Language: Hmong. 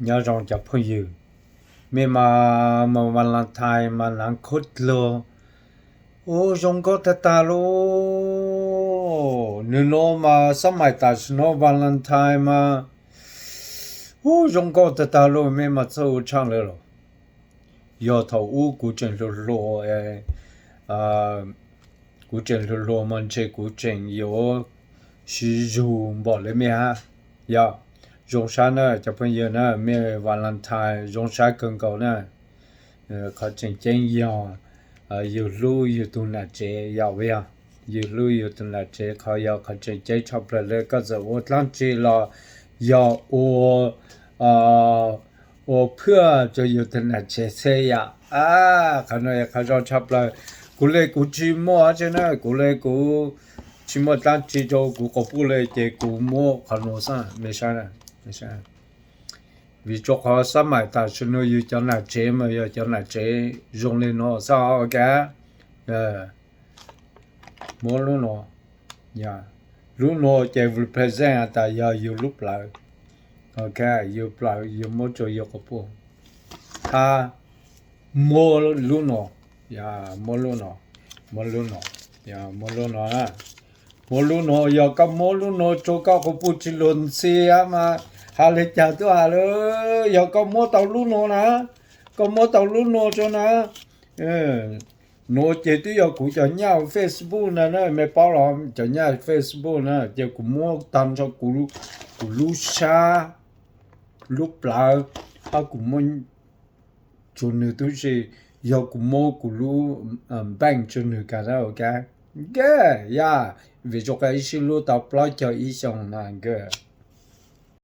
Nyob zoo cov phooj ywg, mej mas mus Valentine mas naav khaub dluag, ub zoo nkauj tag tag lauj. Nws no mas xab maim tam sim no Valentine mas ub zoo nkauj tag tag lauj, mej mas txawj ua tshaj lawm los. Yog thaum ub kuv tseem hluas hluas, kuv tseem hluas hluas mas ntshe kuv tseem yuav sib zug npaum li mej hab. Yog, zoo sab na cov phooj ywg na, mej Valentine zoo sab kawg nkaus na. Qhov tseem ceeb yog yug hlub yug tug nam tsev yog, yug hlub yug tug nam tsev, qhov yog qhov tseem ceeb tshaj plawg le. Koj txawm ua dlaab tsi los yog ua, ua phwaj rua yug tug nam tsev xwb yom. Qhov no yog qhov zoo tshaj plawg. Kuv le kuv tsis muaj dab tsi na, kuv le kuv tsis muaj dlaab tsi rua kuv quas puj le ces kuv muab qhov nuav xwb, mej saib. Vim rua qhov xab maim tam sim nuav yug cov nam tsev mas yog cov nam tsev zoo le nuav xwb, ok. Muab lub nuav, lub nuav ces represent tas yog yug lub plawv, ok, yug plawv yug muab rua yug quas puj, hab muab lub nuav, muab lub nuav, muab lub nuav, muab lub nuav, muab lub nuav. Yog koj muab lub nuav rua koj quas puj tsis luag ntxhi mas has le caag tub has lawm. Yog koj muab tau lub nuav na, koj muab tau lub nuav rua na, nuav ces twb yog kuv cov nyaj Facebook na, mej paub los, cov nyaj Facebook na ces kuv muab taag nrho kuv lub sab, lub plawv, hab kuv muab rua nwg tub si, yog kuv muab kuv lub bank rua nwg kag na, ok. Nkawd yog, vim rua qhov ib sib hlub tau plaub caug ib xyoos na nkawd.